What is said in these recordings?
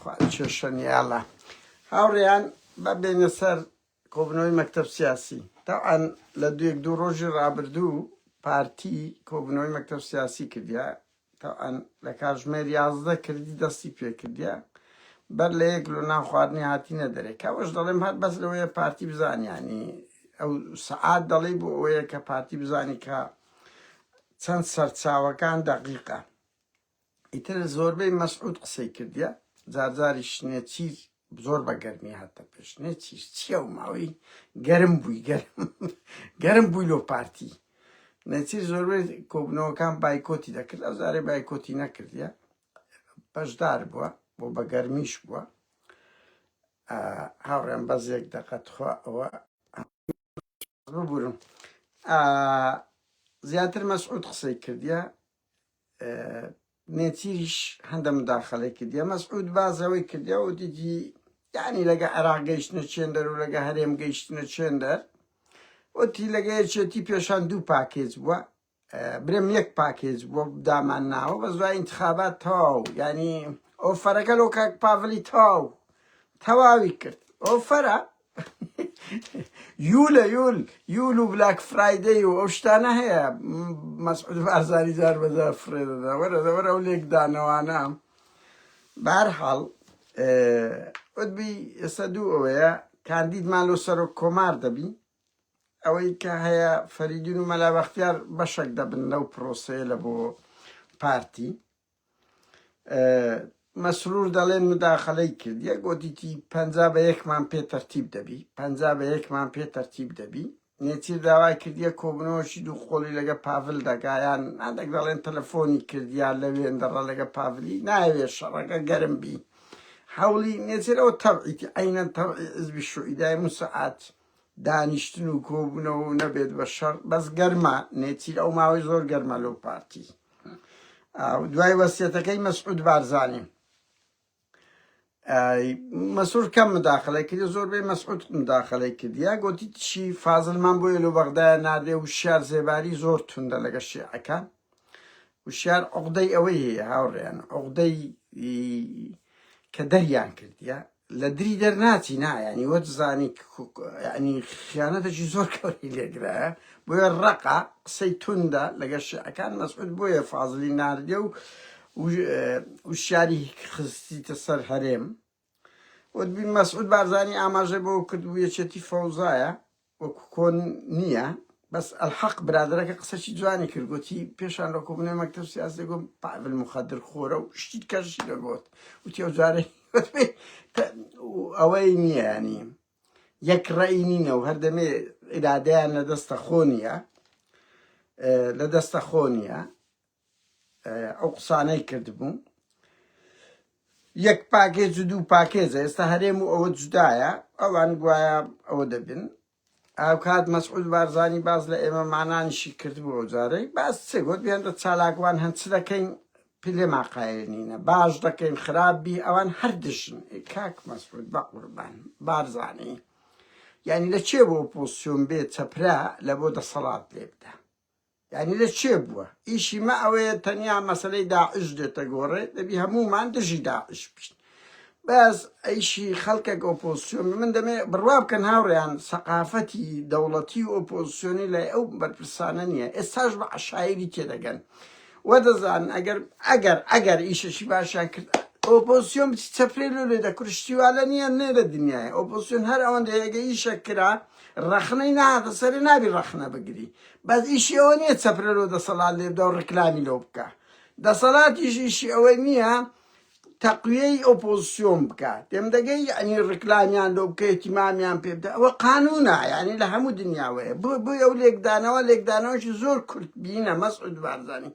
خوا کێشە نییە. هاوڕێیان با بێنە سەر کۆبوونەوەی مەکتەب سیاسی. تەبعەن لە دوو یەک دوو ڕۆژی ڕابردوو پارتی کۆبوونەوەی مەکتەب سیاسی کردیا. تەبعەن لە کاتژمێر 11 کردی دەستی پێکردیا. بەر لە یەک لۆ نان خواردنی هاتینە دەرێ. کەوەش دەڵێم هەر بەس لەوەیە پارتی بزانی یانی ئەو سەعات دەڵێی بۆ ئەوەیە کە پارتی بزانی کە چەند سەرچاوەکان دەقیقە. ئیتر زۆربەی مەسعود قسەی کردیە جارجاریش نێچیر زۆر بە گەرمی هاتە پێش نێچیر چییە و ماوەی گەرم بووی گەرم گەرم بووی لۆ پارتی نێچیر زۆربەی کۆبنەوەکان بایکۆتی دەکرد ئەزارێ بایکۆتی نەکردیە بەشدار بووە بۆ بە گەرمیش بووە هاوڕێن بەس یەک دەقە تخوا ئەوە ببورم زیاتر مەسعود قسەی کردیە نێچیریش هەندە مداخلەی کردیە مەسعود باز ئەوەی کردیە وتیتی یعنی لەگە عێراق گەیشتنە چێندەر و لەگە هەرێم گەیشتنە چێندەر وتی لەگە یەکێتی پێشان دوو پاکێج بووە برێم یەک پاکێج بووە دامان ناوە بەس دوای انتخابات تەواو یعنی ئۆفەرەکە لۆ کاک پاڤلی تەواو تەواوی کرد ئۆفەرە یولە یول یول و Black Friday و ئەو شتانە هەیە مەسعود بارزانی جار بەجار فڕێ دەدا وەرە وەرە ئەو لێکدانەوانە بەهەرحاڵ وتبی ئێستا دوو ئەوەیە کاندیدمان لۆ سەرۆک کۆمار دەبی ئەوەی کە هەیە فەریدون و مەلا بەختیار بەشێک دەبن لەو پرۆسەیە لە بۆ پارتی مەسرور دەڵێن مداخلەی کرد یەک گۆتیتی پەنجا بە یەکمان پێ تەرتیب دەبی پەنجا بە یەکمان پێ تەرتیب دەبی نێچیر داوای کردیە کۆبنەوەشی دوو قۆڵی لەگە پاڤل دەگایان هەندێک دەڵێن تەلەفۆنی کردیا لەوێن دەڕە لەگە پاڤلی ناوێ شەڕەکە گەرم بی حەولی نێچیر ئەو تەبعیتی عەینەن تەبعی حزبی شوعی دای مسەعات دانیشتن و کۆبوونەوە و نەبێت بە شەڕ بەس گەرمە نێچیر ئەو ماوەی زۆر گەرمە لەو پارتی دوای وەسیەتەکەی مەسعود بارزانی مەسرور کەم مداخلەی کرد زۆربەی مەسعود مداخلەی کرد یا گوتی چی فازلمان بۆیە لۆ بەغدایە ناردێ وشیار زێباری زۆر توندە لەگە شیعەکان وشیار عقدەی ئەوەی هەیە هاوڕێیان عقدەی کە دەریان کردیە لە دری دەرناچی نا یعنی وەت زانی یعنی خیانەتێکی زۆر گەورەی لێگرایە بۆیە ڕەقە قسەی توندە لەگەر شیعەکان مەسعود بۆیە فازلی ناردێ و وشیاری خستیتە سەر هەرێم وتبی مەسعود بارزانی ئاماژە بەوە کرد بوو یەکێتی فەوزایە وەکو کۆن نییە بەس ئەلحەق برادەرەکە قسەکی جوانی کرد گوتی پێشان لە کۆبوونەوەی مەکتەب سیاسی دەگوم پاڤل مخدر خۆرە و شتی کەشی دەگوت وتی ئەو جارەی ئەوەی نییە ینی یەک ڕێی نینە و هەردەمێ ئیرادەیان لە دەستە خۆ نییە لە دەستە خۆ نییە ئەو قسانەی کردبوو یەک پاکێج و دوو پاکێجە ئێستا هەرێم و ئەوە جودایە ئەوان گوایە ئەوە دەبن ئاوکات مەسعود بارزانی باز لە ئێمە مانانیشی کردبوو ئەو جارەی باس چ گوت بێندە چالاکوان هەن چ دەکەین پلێما قایل نینە باش دەکەین خراپ بی ئەوان هەر دژن کاک مەسعود بە قوربان بارزانی یعنی لە چێ بۆ ئۆپۆزسیۆن بێ چەپرا لە بۆ دەسەڵات لێ بدە یانی لە چێ بووە؟ ئیشی مە ئەوەیە تەنیا مەسەلەی داعش دێتە گۆڕێ، دەبی هەموومان دژی داعش بین. بەس ئیشی خەڵکێک ئۆپۆزسیۆن من دەمێ بڕوا بکەن هاوڕێیان سەقافەتی دەوڵەتی و ئۆپۆزسیۆنی لای ئەو بەرپرسانە نییە ئێستاش بە عەشایری تێدەگەن و دەزانن ئەگەر ئەگەر ئەگەر ئیشەکی باشیان کرد ئۆپۆزسیۆن بچی چەپرێ لۆ لێ دەکورد شتی وا لە نییە نێ لە دنیایە ئۆپۆزسیۆن هەر ئەوەندە ئەگە ئیشێک کرا ڕەخنەی نەهاتە سەرێ نابی ڕەخنە بگری بەس ئیشی ئەوە نییە چەپرە لۆ دەسەڵات لێ بدا و ڕیکلامی لۆ بکا. دەسەڵاتیش ئیشی ئەوە نییە تەقویەی ئۆپۆزسیۆن بکا. تێم دەگەی یعنی ڕیکلامیان لۆ بکە اهتمامیان پێ بدە ئەوە قانونە یعنی لە هەموو دنیاوەیە. بۆ بۆ ئەو لێکدانەوە لێکدانەوەشی زۆر کورت بینە مەسعود بارزانی.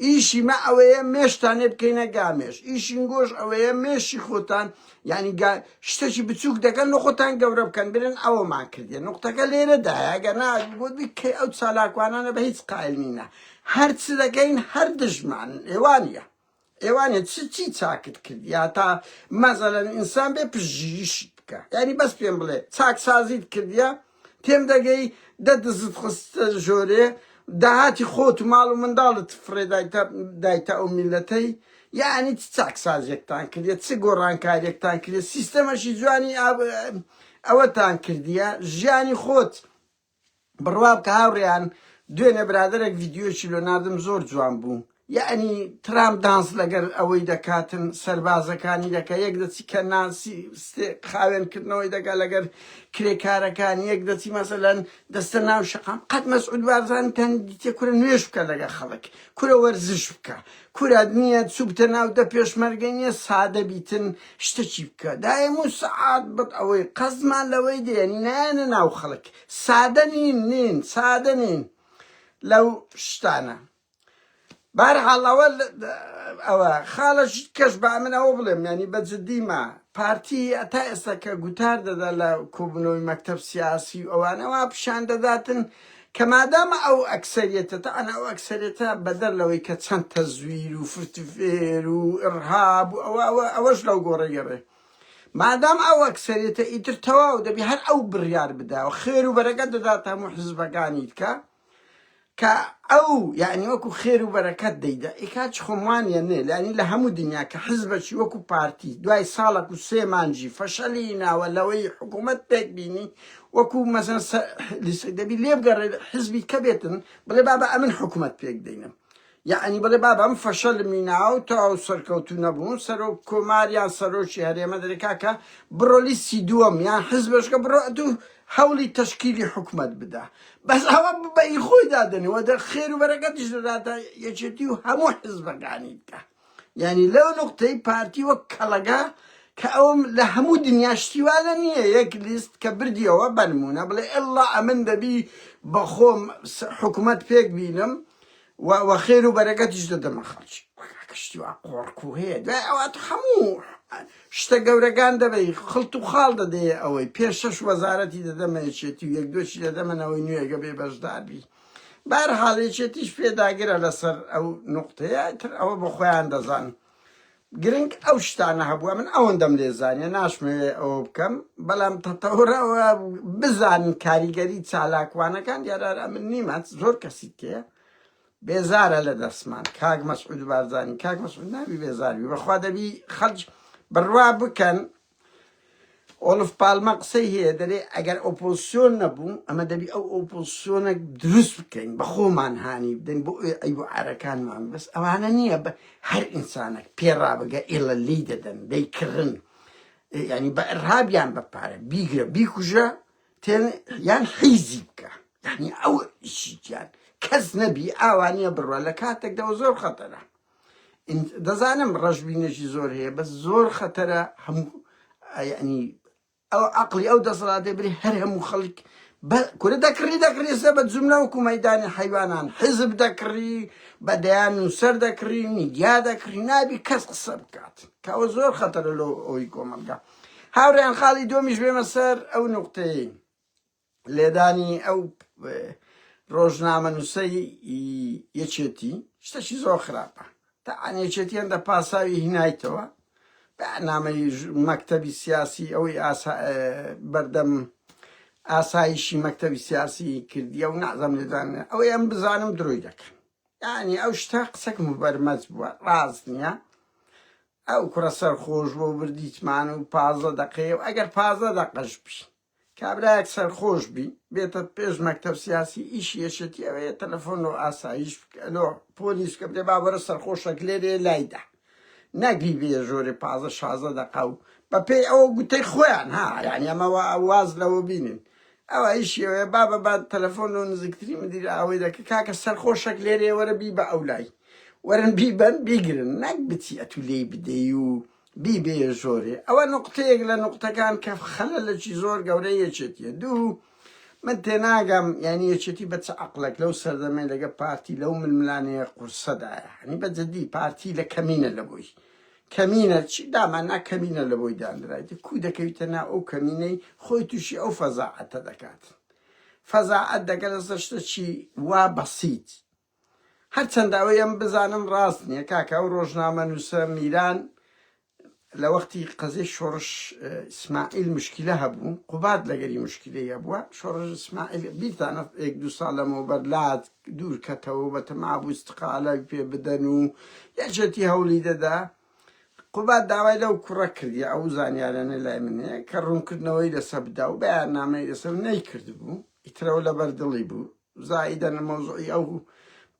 ئیشی مە ئەوەیە مێشتان لێ بکەینە گامێش. ئیشی گۆش ئەوەیە مێشی خۆتان یعنی گا شتێکی بچووک دەکەن لە خۆتان گەورە بکەن برن ئەوەمان کردێ نقطەکە لێرەدایە ئەگەر نا گوت کەی ئەو چالاکوانانە بە هیچ قایل نینە هەر چ دەکەین هەر دژمان ئێوانە ئێوانە چ چی چاکت کرد یا تا مەزەلەن ئینسان بێ پشتگیریشت بکە یعنی بەس پێم بڵێ چاکسازیت کردیە تێم دەگەی دە دزت خستە ژۆرێ داهاتی خۆت و ماڵ و منداڵت فڕێ دایتە دایتە ئەو میلەتەی. یەعنی چ چاکسازیەکتان کردیە چ گۆڕانکاریەکتان کردیە سیستەمەشی جوانی ئەوەتان کردیە ژیانی خۆت بڕوا بکە هاوڕێیان دوێنێ برادەرێک ڤیدیۆیەکی لۆ ناردم زۆر جوان بوو یەعنی ترامپ دانس لەگەر ئەوەی دەکاتن سەربازەکانی دەکا یەک دەچی کە ناسی خاوێن کردنەوەی دەکا لەگەر کرێکارەکان یەک دەچی مەسەلەن دەستە ناو شەقام قەت مەسعود بارزانی تان دیتێ کورە نوێژ بکە لەگە خەڵک کورە وەرزش بکە کورە نییە چوبتە ناو دە پێشمەرگە نییە سادە بیتن شتەکی بکە دایم و سەعات بت ئەوەی قەزمان لەوەی دێنی نایەنە ناو خەڵک سادە نین نین سادە نین لەو شتانە بەهەرحاڵ ئەوە ئەوە خاڵە کەش با من ئەوە بڵێم ینی بە جدی ما پارتی تا ئێستا کە گوتار دەدا لە کۆبوونەوەی مەکتەب سیاسی و ئەوانەوە پیشان دەداتن کە مادامە ئەو ئەکسەریەتە تەعەن ئەو ئەکسەریەتە بەدەر لەوەی کە چەند تەزویر و فرتفێر و ئڕهاب و ئەوە ئەوە ئەوەش لەو گۆڕە گەڕێ مادام ئەو ئەکسەریەتە ئیتر تەواو دەبی هەر ئەو بڕیار بدا و خێر و بەرەکەت دەدات هەموو حزبەکانی تکە کە ئەو یعنی وەکو خێر و بەرەکەت دەیدا ئیکات خۆم وانە نێ لانی لە هەموو دنیا کە حزبەکی وەکو پارتی دوای ساڵک و سێ مانجی فەشەلی ناوە لەوەی حکوومەت پێک بینی وەکو مەسەن دەبی لێبگەڕێ حزبی کە بێتن بڵێ بابە ئەمن حکوومەت پێک دەینم یەعنی بڵێ بابە ئەم فەشەلم هینا و تەواو سەرکەوتوو نەبووم سەرۆک کۆمار یان سەرۆکی هەرێمە دەرێ کاکە بڕۆ لیستی دووەم یان حزبەشکە بڕۆ ئەتوو هەوڵی تەشکیلی حکومەت بدە بەس ئەوە بە ئی خۆی دادەنێ وە دە خێر و بەرەکەتیش دەداتە یەکێتی و هەموو حزبەکانی دیکە یعنی لەو نقطەی پارتی وەک کەڵەگا کە ئەوم لە هەموو دنیا شتی وانە نییە یەک لیست کە بردیەوە بەنمونە بڵێ ئەللا ئەمن دەبی بەخۆم حکومەت پێک بینم وە وە خێر و بەرەکەتیش دەدەمە خەڵکی. کاکە شتی وا قۆڕکو هەیە دوای ئەوە تو هەموو شتە گەورەکان دەبەی خڵت و خاڵ دەدەیە ئەوەی پێش شەش وەزارەتی دەدەمە یەکێتی و یەک دووەکی دەدەمە نەوەی نوێگە بێ بەشدار بی بەهەرحاڵ یەکێتیش پێداگرە لەسەر ئەو نوقتەیە تر ئەوە بە خۆیان دەزان گرنگ ئەو شتانە هەبووە من ئەوەندەم لێ زانیە ناشمەوێ ئەوە بکەم بەڵام تەتەورەوە بزانن کاریگەری چالاکوانەکان دیارە ئەمن نیمە زۆر کەسی تێ بێزارە لە دەستمان کاک مەسعود بارزانی کاک مەسعود نابی بێزاربی بەخوا دەبی خەڵک بڕوا بکەن ئۆڵف پالمە قسەی هەیە دەرێ ئەگەر ئۆپۆزسیۆن نەبوو ئەمە دەبی ئەو ئۆپۆزسیۆنە دروست بکەین بە خۆمان هانی بدەین بۆ ئەوەی عەیب و عارەکانمان بەس ئەوانە نییە بە هەر ئینسانێک پێ ڕابگە ئیڵە لی دەدەن دەیکڕن یعنی بە ئرهابیان بە پارە بیگرە بیکوژە تێن یان حیزی بکە یعنی ئەو ئیشیان کەس نەبی ئاوانیە بڕە لە کاتێکدا زۆر خەتەرە دەزانم ڕەشبینێکی زۆر هەیە بەس زۆر خەتەرە هەموو یعنی ئەو عقلی ئەو دەسەڵاتێ بری هەر هەموو خەڵک کورە دەکڕی دەکڕی سە بە جملە وەکو مەدانی حیوانان حزب دەکڕی بە دەیان نووسەر دەکڕی میدیا دەکڕی نابی کەس قسە بکات کە ئەوە زۆر خەتەرە لۆ ئەوی کۆمەڵگا هاوڕێیان خاڵی دۆمیش بێمە سەر ئەو نقطەیە لێدانی ئەو ڕۆژنامەنووسەی یەکێتی شتەکی زۆر خراپە تا یەکێتی هەندە پاساوی هینایتەوە بەنامەی مەکتەبی سیاسی ئەوەی بەردەم ئاسایشی مەکتەبی سیاسی کردیە و نازم لێدان ئەوەی ئەم بزانم درۆی دەکەن یعنی ئەو شتە قسەک مبەرمەج بووە ڕاست نییە ئەو کوڕە سەرخۆش بۆ بردیتمان و 15 دقەیە و ئەگەر 15 دقەش بی کابرایەک سەرخۆش بی بێتە پێش مەکتەب سیاسی ئیشی یەکێتی ئەوەیە تەلەفۆن لۆ ئاسایش بکە لۆ پۆلیس بکە بلێ با وەرە سەرخۆشەک لێرێ لایدا نەک بیبێ ژۆرێ 15 16 دەقە و بەپێی ئەوە گوتەی خۆیان ها یعنی ئەمە واز لەوە بینن ئەوە ئیشی ئەوەیە بابە با تەلەفۆن لۆ نزیکترین مدیر ئەوەی دەکە کاکە سەرخۆشەک لێرێ وەرە بی بە ئەو لای وەرن بیبەن بیگرن نەک بچی ئەتو لێی بدەی و بیبەیە ژۆرێ ئەوە نوقتەیەک لە نوقتەکان کە خەلەلەکی زۆر گەورەی یەکێتیە دوو من تێناگەم یعنی یەکێتی بە چ عەقڵێک لەو سەردەمەی لەگە پارتی لەو ململانەیە قورسەدایە هەنی بە جدی پارتی لە کەمینە لە بۆی کەمینە چی دامان نا کەمینە لە بۆی دانرایتە کو دەکەویتە نا ئەو کەمینەی خۆی تووشی ئەو فەزاعەتە دەکات فەزاعەت دەگەر لەسەر شتەکی وا بەسیت هەرچەندە ئەوەی ئەم بزانم ڕاست نییە کاکە ئەو ڕۆژنامەنووسە میران لە وەختی قەزیەی شۆڕش ئیسماعیل مشکیلە هەبوو، قوباد لەگەری مشکیلەی هەبووە، شۆڕش ئیسماعیل بیرتانە یەک دوو ساڵ لەمەوبەر لات دوور کەتەوە و بەتەما بوو ئیستقالە پێ بدەن و یەکێتی هەوڵی دەدا. قوباد داوای لەو کوڕە کردیە، ئەو زانیارانە لای من هەیە، کە ڕوونکردنەوەی لەسەر بدا و بەیاننامەی لەسەر نەیکردبوو، ئیترەوە لەبەر دڵی بوو. زائیدەن مەوزوعی ئەو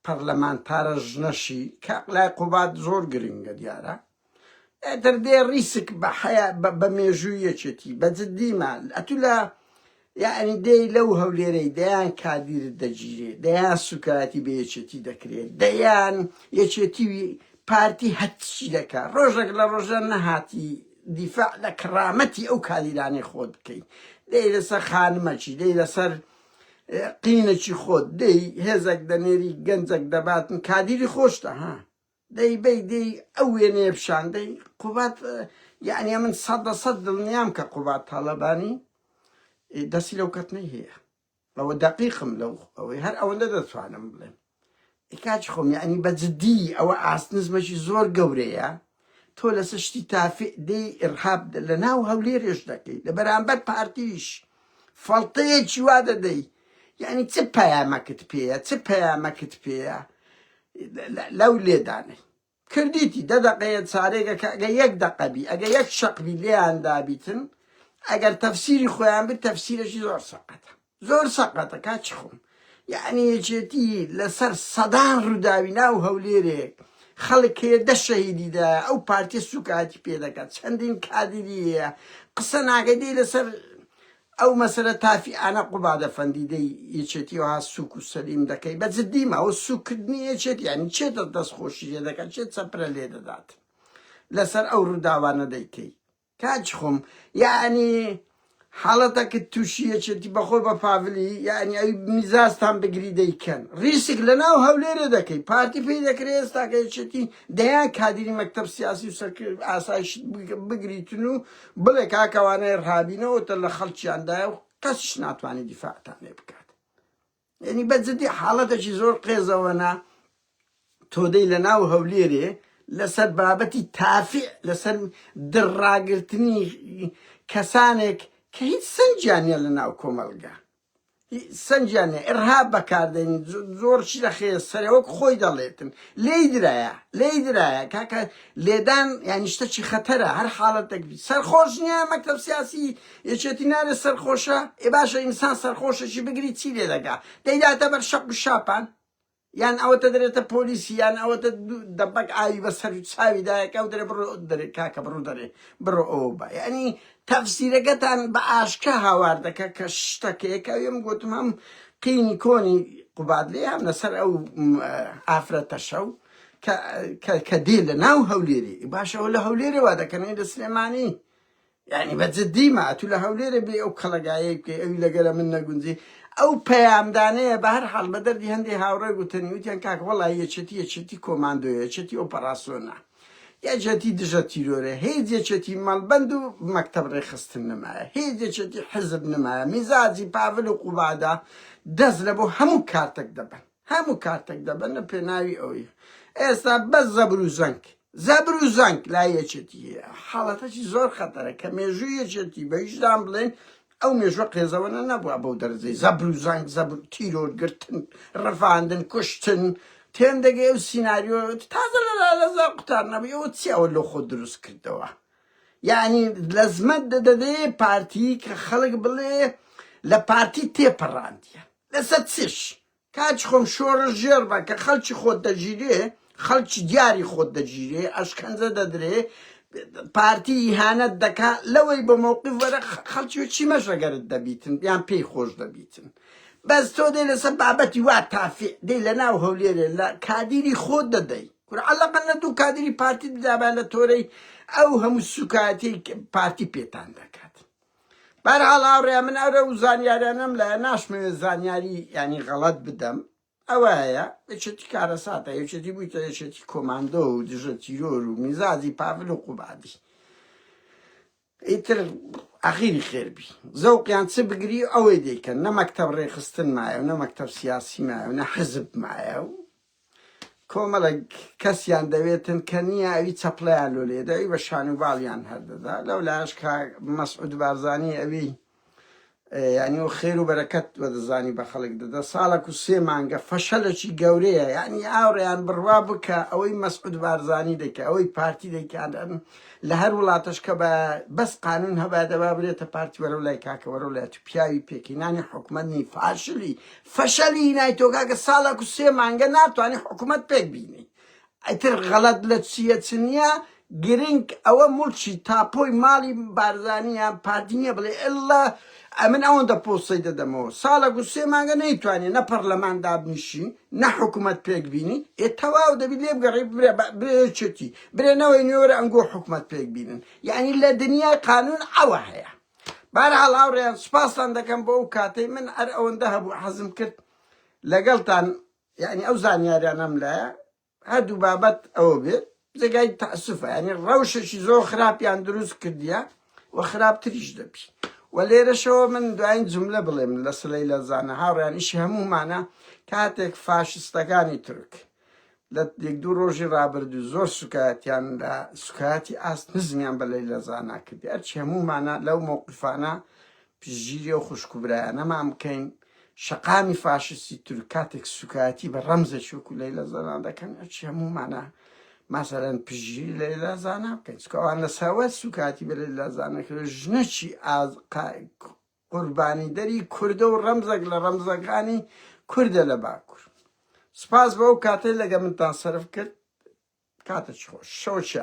پەرلەمانتارە ژنەشی کە لای قوباد زۆر گرنگە دیارە ئەتر دێ ڕیسک بە حەیا بە مێژووی یەکێتی بە جدیمە ئەتو لە یعنی دێی لەو هەولێرەی دەیان کادیرت دەگیرێ دەیان سوکایەتی بە یەکێتی دەکرێت دەیان یەکێتی پارتی هەرچی دەکا ڕۆژێک لە ڕۆژان نەهاتی دیفاع لە کڕامەتی ئەو کادیرانەی خۆت بکەی دەی لەسەر خانمەکی دەی لەسەر قینەکی خۆت دەی هێزێک دەنێری گەنجێک دەباتن کادیری خۆشتە ها دەی بەی دەی ئەو وێنەیە پیشان دەی قوباد یعنی من سەد لە سەد دڵنیام کە قوباد تاڵەبانی دەستی لەو کەتنەی هەیە ئەوە دەقیقم لەو ئەوەی هەر ئەوەندە دەتوانم بڵێم کاچ خۆم یعنی بە جدی ئەوە ئاست نزمەکی زۆر گەورەیە تۆ لەسەر شتی تافع دێی ئیرهاب لە ناو هەولێرێش دەکەی لە بەرامبەر پارتیش فەڵتەیەکی وا دەدەی یعنی چ پەیامەکت پێیە چ پەیامەکت پێیە لەو لێدانەی کردیتی دە دەقەیە چارێگە کە ئەگە یەک دەقە بی ئەگە یەک شەق بی لێیان دابیتن ئەگەر تەفسیری خۆیان بی تەفسیرەکی زۆر سەقەتە زۆر سەقەتە کاکی خۆم یعنی یەکێتی لەسەر سەدان ڕووداوی ناو هەولێرێک خەڵک هەیە دە شەهیدی دا ئەو پارتی سوکایەتی پێ دەکات چەندین کادیری هەیە قسە ناکەی دەی لەسەر ئەو مەسەلە تافیانە قوبادە فەندی دەی یەکێتی وها سوک و سەلیم دەکەی بە جدی ماوە سوکردنی یەکێتی یعنی چێ دەست خۆشی لێ دەکات چێ چەپرە لێ دەدات لەسەر ئەو ڕووداوانە دەیکەی کاک خۆم یەعنی حاڵەتەکت توشی یەکێتی بەخۆ بە پاڤلی یەعنی ئەوی میزاجتان بگری دەیکەن ڕیسک لەناو هەولێرێ دەکەی پارتی پێی دەکرێ ئێستاکە یەکێتی دەیان کادیری مەکتەب سیاسی و سەرکرد ئاسایشت بگریتن و بڵێ کاکەوانەی ڕابینەوەتە لە خەڵکیاندایە و کەسیش ناتوانێت دیفاعتان لێ بکات یعنی بە جدی حاڵەتێکی زۆر قێزەوەنە تۆ دێی لە ناو هەولێرێ لەسەر بابەتی تافع لەسەر دڕاگرتنی کەسانێک کە هیچ سەنگیان نیە لە ناو کۆمەڵگا سەنگیان نیە ئرهاب بەکاردێنی زۆر چی دەخەیە سەرێ وەک خۆی دەڵێتن لێی درایە لێی درایە کاکە لێدان یانی شتەکی خەتەرە هەر حاڵەتێک بی سەرخۆش نییە مەکتەب سیاسی یەکێتی نارێ سەرخۆشە ئێ باشە ئینسان سەرخۆشێکی بگری چی لێ دەکا دەیداتە بەر شەق و شاپان یان ئەوەتە دەرێتە پۆلیسی یان ئەوەتە دەبەک ئاوی بە سەر و چاوی دایەکە و دەرێ بڕۆ دەرێ کاکە بڕۆ دەرێ بڕۆ ئەوە بە یعنی تەفسیرەکەتان بە ئاشکا هاوار دەکە کە شتەکەیەکە ئەوێم گوتم هەم قینی کۆنی قوباد لێ هەم لەسەر ئەو ئافرەتەشە و کە دێ لە ناو هەولێری باشەوە لە هەولێرێ وا دەکەن لە سلێمانی یعنی بە جدی ما تو لە هەولێرێ بێ ئەو کەڵەگایەی بکەی ئەوی لەگەرە من نەگونجی ئەو پەیامدانەیە بە هەر حاڵ بە دەردی هەندێ هاوڕێ گوتنی وتیان کاک وەڵای یەکێتی یەکێتی کۆماندۆیە یەکێتی ئۆپەراسۆنە یەکێتی دژە تیرۆرە هیچ یەکێتی مەڵبەند و مەکتەب ڕێکخستن نمایە هیچ یەکێتی حزب نمایە میزاجی پاڤل و قوبادە دەست لە بۆ هەموو کارتێک دەبەن هەموو کارتێک دەبەن لە پێناوی ئەوی ئێستا بەس زەبر و زەنگ زەبر و زەنگ لای یەکێتی هەیە حاڵەتەکی زۆر خەتەرە کە مێژوو یەکێتی بە هیچدان بڵێن ئەو مێژوە قێزەوەنە نەبووە بەو دەرەجەی زەبر و زەنگ زەبر تیرۆر گرتن ڕفاندن کوشتن تێم دەگەی ئەو سیناریۆ تازە لە لالەزار قوتار نەبوو ئەوە چی ئەوە لۆ خۆ دروست کردەوە یعنی لەزمەت دەدەێ پارتی کە خەڵک بڵێ لە پارتی تێپەڕاندیە لەسەر چش کاک خۆم شۆڕشگێڕ بە کە خەڵکی خۆت دەگیرێ خەڵکی دیاری خۆت دەگیرێ ئەشکەنجە دەدرێ پارتی ئیهانەت دەکا لەوەی بە مەوقف وەرە خەڵکی چی مەشەگەرت دەبیتن یان پێی خۆش دەبیتن بەس تۆ دێ لەسەر بابەتی وا تافع دێ لە ناو هەولێرێ لە کادیری خۆت دەدەی کورە عەلەقەل لە دوو کادیری پارتی بدابا لە تۆرەی ئەو هەموو سوکایەتی پارتی پێتان دەکات بەرحاڵ هاوڕێیان من ئەرە و زانیاریانەم لایە ناشمەوێت زانیاری ینی غەڵەت بدەم ئەوەیە یەکێتی کارەساتە یەکێتی بوویتە یەکێتی کۆماندۆ و دژە تیرۆر و میزاجی پاڤل و قوبادی ئیتر ئەخیری خێربی زەوقیان چ بگری ئەوەی دەیکەن نە مەکتەب ڕێکخستن مایە و نە مەکتەب سیاسی مایە و نە حزب مایە و. کۆمەڵێک کەسیان دەوێتن کە نییە ئەوی چەپڵەیان لۆ لێدە ئەوی بە شان و باڵیان هەر دەدا. لەو لایەش کاک مەسعود بارزانی ئەوی یعنی و خێر و بەرەکەت وە دەزانی بە خەڵک دەدا. ساڵک و سێ مانگە فەشەلێکی گەورەیە. یعنی ئاوڕیان بڕوا بکە ئەوەی مەسعود بارزانی دەکە ئەوەی پارتی دەیکات لە هەر وڵاتەش کە بە بەس قانون هەبا دەبا برێتە پارتی وەرەو لای کاکە وەرەو لای تو پیاوی پێکهینانی حکومەت نی فاشلی فەشەلی هینای تۆ کاکە ساڵێک و سێ مانگە ناتوانی حکومەت پێک بینی ئیتر غەڵەت لە چییە چ نییە گرنگ ئەوە موڵکی تاپۆی ماڵی بارزانی یان پارتی نییە بڵێ ئللا ئەمن ئەوەندە پۆستەی دەدەمەوە ساڵێک و سێ مانگە نەیتوانێ نە پەرلەمان دابنیشی نە حکومەت پێک بینی ئێ تەواو دەبی لێ بگەڕێ برێ برێ یەکێتی برێ نەوەی نوێ وەرە ئەنگۆ حکومەت پێک بینن یعنی لە دنیای قانون ئەوە هەیە بارحاڵ هاوڕێیان سوپاستان دەکەم بۆ ئەو کاتەی من هەر ئەوەندە هەبوو حەزم کرد لەگەڵتان یعنی ئەو زانیاریانەم لایە هەردوو بابەت ئەوە بێت جێگای تەئسوفە یعنی ڕەوشێکی زۆر خراپیان دروست کردیە و خراپتریش دەبی و لێرەشەوە من دوایین جملە بڵێم لە سلەی لە زانە هاوڕیان ئیشی هەموومانە کاتێک فاشستەکانی تورک لە یەک دوو ڕۆژی ڕابردوو زۆر سوکایەتیان لە سوکایەتی ئاست نزمیان بە لەیلا زانا کردی ئەرچی هەموومانە لەو مەوقفانە پشتگیری ئەو خوشک و برایانەمان بکەین شەقامی فاشستی تورک کاتێک سوکایەتی بە ڕەمزێکی وەکو لەیلا زانا دەکەن ئەرچی هەموومانە مەسەلەن پشتگیری لەیلا زانا بکەین چونکە ئەوان لەسەوە سوکایەتی بە لەیلا زانا کرد ژنەکی ئاز قوربانیدەری کوردە و ڕەمزێک لە ڕەمزەکانی کوردە لە باکوور. سپاس بۆ ئەو کاتەی لەگە منتان سەرف کرد. کاتێکی خۆش. شەوەکی.